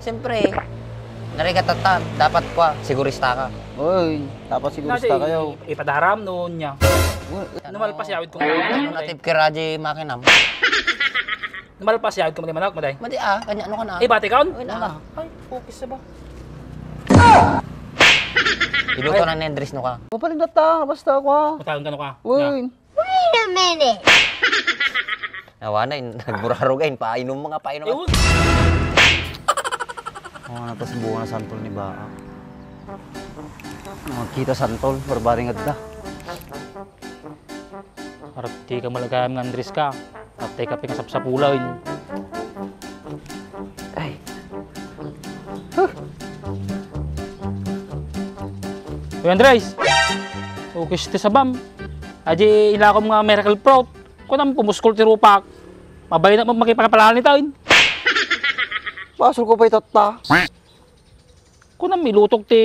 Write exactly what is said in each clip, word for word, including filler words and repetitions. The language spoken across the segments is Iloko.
Siyempre, narigat tatta, dapat kua, sigurista ka. Oy, dapat sigurista kayo. Ipadaram noon niya. Uy, Numalpas yawid kong Ano na tip kiraji makinam? Numalpas yawid kong manok, maday. Madi ah, kanya ano ka na? Eh, bati kaon? Uy, na. Ay, focus ba? Iluto na ni Andres no ka. Mapaling na ta, basta ako ah. Mataon ka no ka. Uy. Wait a minute! Awa na, in-, nagburarog ay, painom mga painom. Ewan. Oh, natas buwan na santol ni Baa. Makita santol, barbaring adda. Arti ka malagayam nga Andres ka. Atay ka pingasapsapulaw, eh. Ay. Huh. Uy, Andres! Ukis ti sabam. Adi ilakom nga miracle fruit. Kunam pumuskol ti rupak. Mabayna mo makipagapalalan ita, eh. Basol ko pa itatta. Kunam, ilutok ti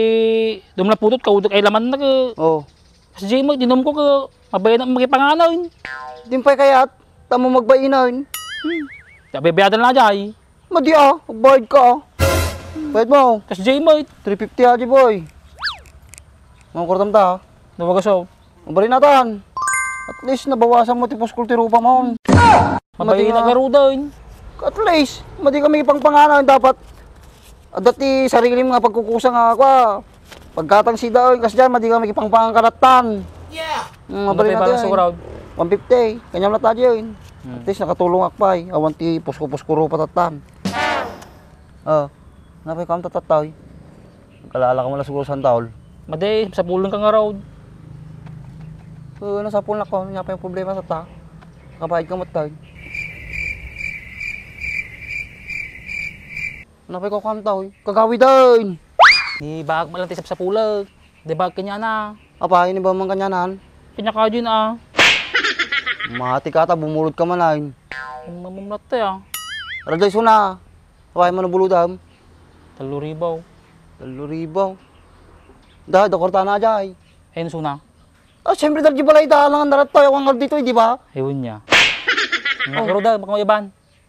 dumla putot, kaudok ay laman na ka. Oh. Kas Jay mo, dinom ko ka, mabayan ang makipanganaw, eh. Dimpay kayat, tamo magbainaw, eh. Hmm. Tabi bayadan na, Jay. Madi ah, magbayad ka ah. Bayad mo. Kas Jay mo, eh. Three fifty ah, Jay boy. Mga kwartam ta ah. Nawagas ako. Mabalinatan. At least, nabawasan mo ti puskol ti rupa mo. Mabay Mati na nga. Garuda, eh. At least, madi kami ipangpanganaw, dapat. Adda ti sarili nga pagkukusa nga, kwa. Pagkatang sida, oy, kas dyan, madi kami ipangpangan karattan. Yeah. Mm, Ano mabalin pa natin, yung oy. Sukuraw? One fifty, kanyam na tayo, oy. Hmm. At least, nakatulong akpay. Awan ti pusko-pusko rupa tattan. Oh, napay kam tatattaw, oy. Kalala ka mo na siguro sa taol. Madi, sapulon ka nga raw. Oo, nasapul na ko. Nya pa yung problema sa ta. Kabayad ka mo tayo. Napay ko kam tayo. Kagawi dayon. Ni bagak mo lang ti sapsapulak. Di bagak kanya na. Apa, ini ba man kanyanan? Kanya ka dyan ah. Mati ka ta, bumulot ka man ay. Ang mamamlat tayo ah. Raday suna. Apa, ay manubulodam? Talo ribaw. Talo ribaw. Da, da kwarta na jay. Ayun suna. Ah, siyempre, dahil di balay da, alangan darat tayo, ang dito, eh, di ba? Ayun niya. Ang Oh. Karuda, baka maiban.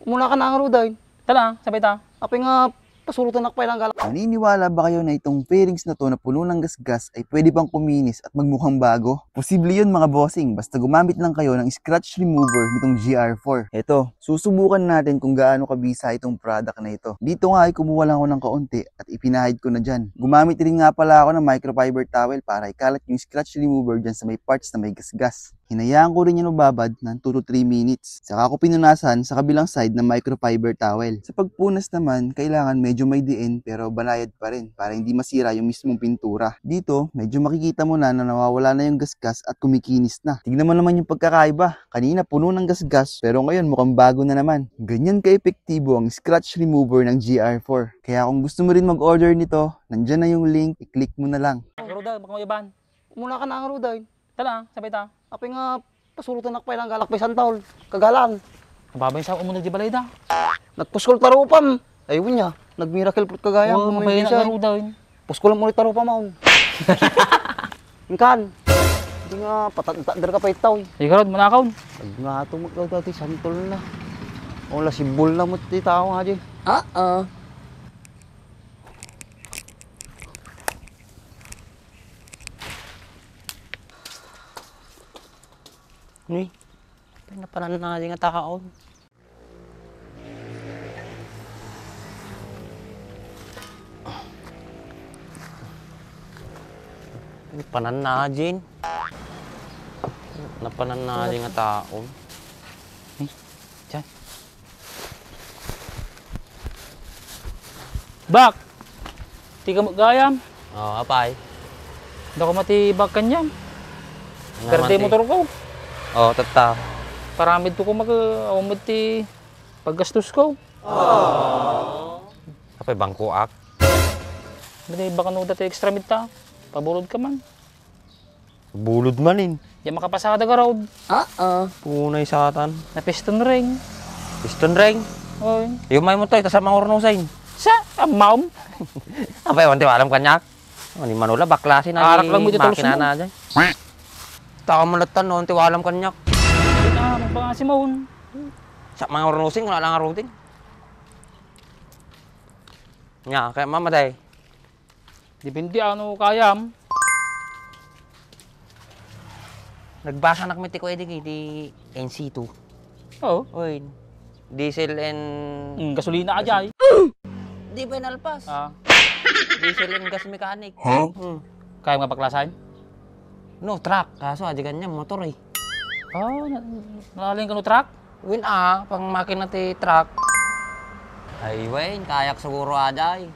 Muna ka na ang ruda, eh. Tala, sabay ta. Apay nga, pasurutan ako pa ilang galak. Naniniwala ba kayo na itong fairings na to na puno ng gasgas ay pwede pang kuminis at magmukhang bago? Posible yun, mga bossing, basta gumamit lang kayo ng scratch remover nitong G R four. Eto, susubukan natin kung gaano kabisa itong product na ito. Dito nga ay kumuha lang ako ng kaunti at ipinahid ko na dyan. Gumamit rin nga pala ako ng microfiber towel para ikalat yung scratch remover dyan sa may parts na may gasgas. Hinayaan ko rin yan mababad ng two to three minutes. Saka ko pinunasan sa kabilang side ng microfiber towel. Sa pagpunas naman, kailangan medyo may diin pero banayad pa rin para hindi masira yung mismong pintura. Dito, medyo makikita mo na na nawawala na yung gasgas at kumikinis na. Tignan mo naman yung pagkakaiba. Kanina puno ng gasgas pero ngayon mukhang bago na naman. Ganyan ka-epektibo ang scratch remover ng G R four. Kaya kung gusto mo rin mag-order nito, nandyan na yung link, i-click mo na lang. Pero da, baka maiban. Muna ka na ang ruda, eh. Tala, sabay ta. Apay nga, pasurutan ako pa ilang galak pa isang taon. Kagalan. Ababay sa umunag di balay da. Nagpuskol ta rupam. Ayun niya. Nag-miracle fruit kagaya. Oo, Kung mabay na may bisay. Garuda, eh. Puskol mo ulit ta rupam, maun. Ingkan. Hindi nga, patatadar ka pa itaw, eh. Ikaw, manakaw. Pag nga ito, magkagati, santol na. O, lasibol na mo ti tao nga, di. Ah, ah. Ni, pinapanan na nga tao. Panan na, Jin. Napanan na nga tao. Ni, Jan. Bak! Ti ka gayam? Oo, apay. Dako mati bak kanyam. Nga Perde mati. Motor ko. Oo, tatta. Paramid to ko mag-, awan mo ti paggastos ko. Apay, bangkuak. Mati baka no dati extra mita. Paburod ka man. Bulod man in. Di makapasada ka road. Ah, ah. Punay satan. Na piston ring. Piston ring? Oy. Yung may mo to, ito sa mga urnusin. Sa, amaw? Abay, wanti walam kanyak. Ano ni Manula, baklasin na Arak ni lang mo ito, tulus makina mo. Na dyan. Taka malatan, no, wanti walam kanyak. Ah, magpangasi mo. Sa mga urnusin, wala lang arutin. Nya, kayatmo, Maday? Depende ano kayam. Nagbasanak met ti kuan idi, ti N C two. Oo. Oy, diesel and Mm, gasolina, ajay. Di ba nalpas? Ah. Diesel and gas mechanic. Huh? Mm. Kayam nga baklasan? No, truck. Kaso, aji kaniak, motor eh. Ah, na-, naalin ka no truck? Wen a, pang makina ti truck. Ay, wen, kayak siguro, ajay.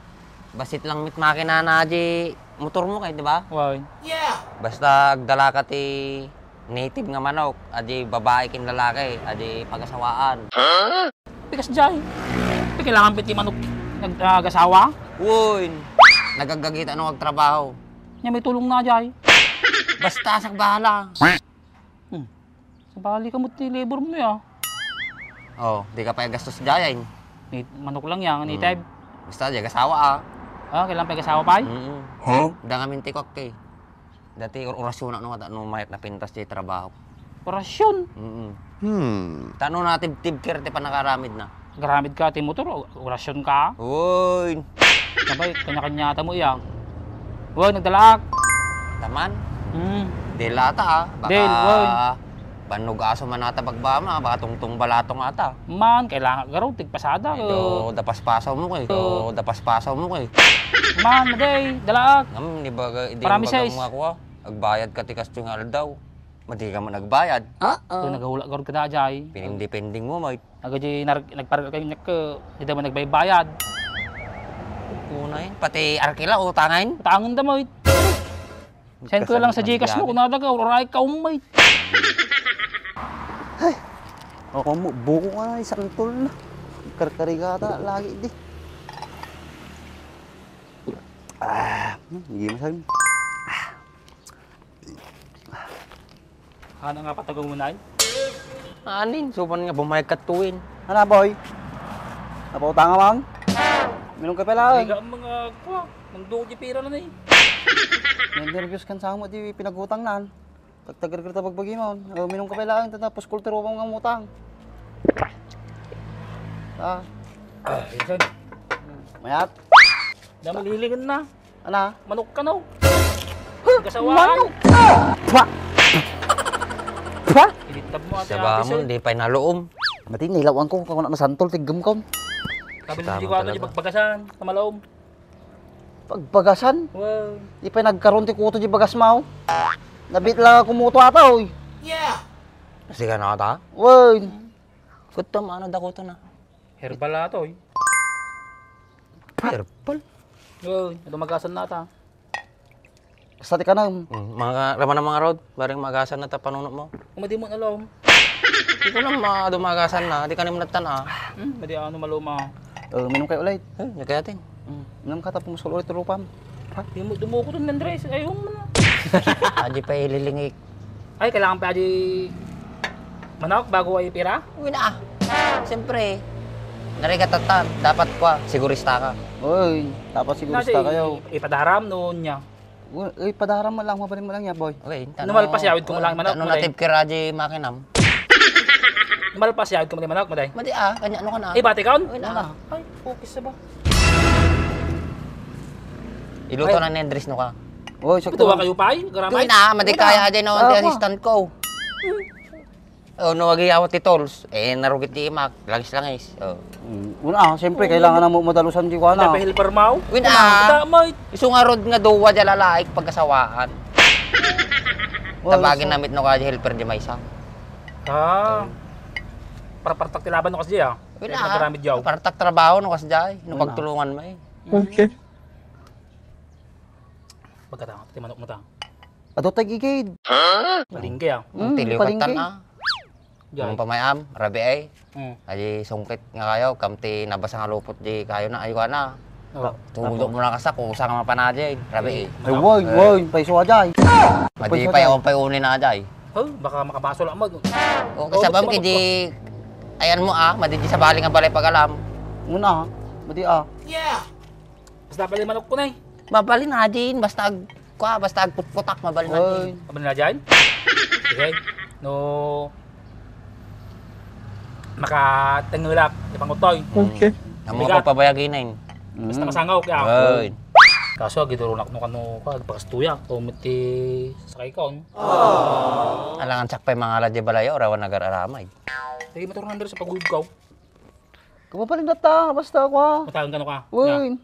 Basit lang met makinana, aji motormo kay, di ba? Wen. Basta agdalaka ti native nga manok, aji babai ken lalaki, aji pagasawaan. Pikas jay. Kailangan piti manok nag-, ah, agasawa? Wen, nagaggagita no agtrabaho. Nya may tulong na jay. Basta sak bahala. Hmm. Sabali ka mo ti labor mo ya. Oh, di ka pa gastos jay, ay. Ni-, manok lang yan, Hmm. native. Basta, di agasawa, ah. Ah, kailangan pa agasawa pa, ay? Mm-mm. Huh? Da ngamin ti kok, eh. Dati or-, orasyon na, no, no mayat napintas ti trabaho. Orasyon? Mm-mm. Hmm. Tano na tib-, tibker ti panakaramid na. Garamid ka ti motor, o-, orasyon ka? Uy! Sabay, kanya-kanya ta mo iya. Uy, nagdalaak. Taman? Hmm. Dela ta, ah. Baka Del, uy. Bannog aso man ata bagbama, baka tungtong balatong ata. Man, kailangan ka raw, tigpasada, Ay, eh. Do, dapaspasaw mo kay. Do, dapaspasaw mo kay. Man, maday, dalaak. Ngam, di ba, di Promises. Baga mga kuha? Agbayad ka ti kasto nga aldaw. Madi ka man agbayad. Uh-oh. So, nagahula garud ka na, Jay. Pinindepending mo, mait. Nagaji nar-, nagparir kayo, nyak, di naman nagbaybayad. Una yun, pati arkila, utangan. Utangan da, mait. Send ko lang sa Gcash mo, kung nada ka, uray ka, umay. Ay, ako mo, buko nga, isang tol na. Karkarigata, lagi di. Ah, hmm, hindi masabi. Ano nga patagaw mo, Nay? Anin, suman nga bumayag ka tuwin. Ana, boy? Napautanga man? Minum ka pala, Hindi eh. Ka ang mga, kwa, nang dugo di pira na, Nay. Nervyos kan sa mo, di pinagutang nan. Tagtagar kita pagbagi mo. Oh, minum ka pala, ang tapos kulturo mo nga mutang. Ah. Ah, Vincent. Mayat? Damo lilingan na. Ana? Manok ka, no? Kasawaan. Manok! Pa! Pa! Ilitab mo, ate, Saba ate, mo, sir. Di pa'y naloom. Mati, nilawan ko, kung ano, nasantol, tiggam ko. Sabi Saba ni Jiwa, talaga. Di pagbagasan, kamalaom. Pagbagasan? Wow. Di pa'y nagkaroon ti kuto di bagas mo. Nabit lang ako muto ata, oy. Yeah! Sige na ata? Wow. Kuto, ano, dakuto na. Herbal ato, eh. Herbal? Oo, dumagasan na ata. Basta ti kanam. Hmm, mga, laman ng mga road, bareng magasan na ta panunot mo. Kung madi mo na, Lom. Di ko lang ma-, dumagasan na, di ka naman natan, ah. Hmm, madi ano, maluma. Oh, minum kayo ulit. Eh, nagkayatin. Hmm, minum ka, tapos musul ulit, rupam. Ha? Di mo, dumuko to, Andres. Ayaw mo na. Adi pa ililingik. Ay, kailangan pa di manok bago ay pira? Uy na. Siyempre, narigatan ta, dapat kwa, sigurista ka. Uy, dapat sigurista Nasi, kayo. Ipadaram noon niya. Uy, uy, padaram mo lang, mabalin mo lang niya, boy. Okay, Numalpas yawid ko lang, manok, Tano na maday. Tip kira di makinam. Numalpas yawid ko, maday, manok, maday. Madi ah, kanya ano ka na? Eh, bati ka on? Uy na. Ay, focus sa ba? Iluto Ay. Na ni Andres no ka. Uy, sakto. Ito ba kayo, pay? Garamay? Tuwi na, madi Wala. Kaya di no, Ah, ang ako. Assistant ko. Oh, no, agi awat ti tolls. Eh, narugit di imak. Langis-langis. Oh. Mm, una, ah, siyempre, Oo. Kailangan na mo madalusan di ko, ano. Dapat helper mo? Win, Una, ah. Tama, eh. Isu nga rod nga duwa di lalaik pagkasawaan. Well, Tabagin so namit no kaya helper di maysa. Ah. Para partak ti laban no kasi, ah. Win, Kaya ah. Nagramid yaw. Partak trabaho no kasi, ay. No Win, ah. Pagtulungan mo, eh. Okay. Pagkatama, ti manok mo ta. Ado tag-igid. Palengke, ah. Mm, Tilio palengke. Katan, ah. Jay. Ang pamayam, rabi ay. Mm. Ay, sungkit nga kayo, kam ti nabasa nga lupot di kayo na, ay, na. Oh. Tudo mo na kasa, kusa nga mapanadi, rabi eh. Ay, woy, Eh. Woy, paiso a jay. Madi Paiso pa jay. Yung payunin na jay. Oh, baka makabaso lang mo. O, kasabam Oo, ki di, ayan mo ah, madi di sabali nga balay pagalam. Una, madi ah. Yeah! Basta pala yung manok ko na eh. Mabalin na din, basta ag-, kwa, basta agputputak, mabalin na Oy. Din. Mabalin na dyan? Sige. No, makatengulak, ipangutoy. Okay. Amo Bigat. Ko pabayagin na yun. Basta masangaw kaya. Ay. Kaso, agidurunak no kano ka, agpakastuya. Tumit ti sakay ka, on. Alangan siak pay mangala di balay, ora awan agar-aramay. Sige, motor number sa pagulog ka. Kapapalinat ta, basta ako, ha. Matagan kano ka. Uy.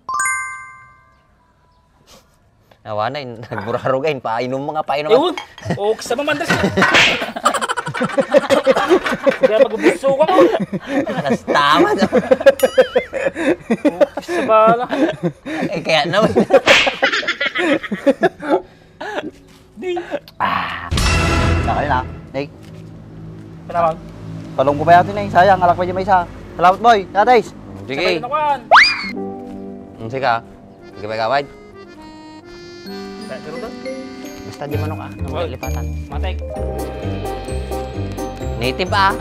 Awan na, in-, nagburarog ay, painom mga, painom. Ewan. O, kasama man, das. Kaya magbuso ka mo. Alas tama na. O, sa bala. Eh, kaya naman. Di. Ah. Sakay na. Nay. Kenapa? Palong ko pa yata, Nay. Sayang, alak pa dyan may isa. Salamat, boy. Tatis. Sige. Sabay na kuan. Hmm, sige, ah. Sige, may kawad. Sa, pero doon. Basta di manok, ah. Ang Oy. Lipatan. Matek. Native, ah.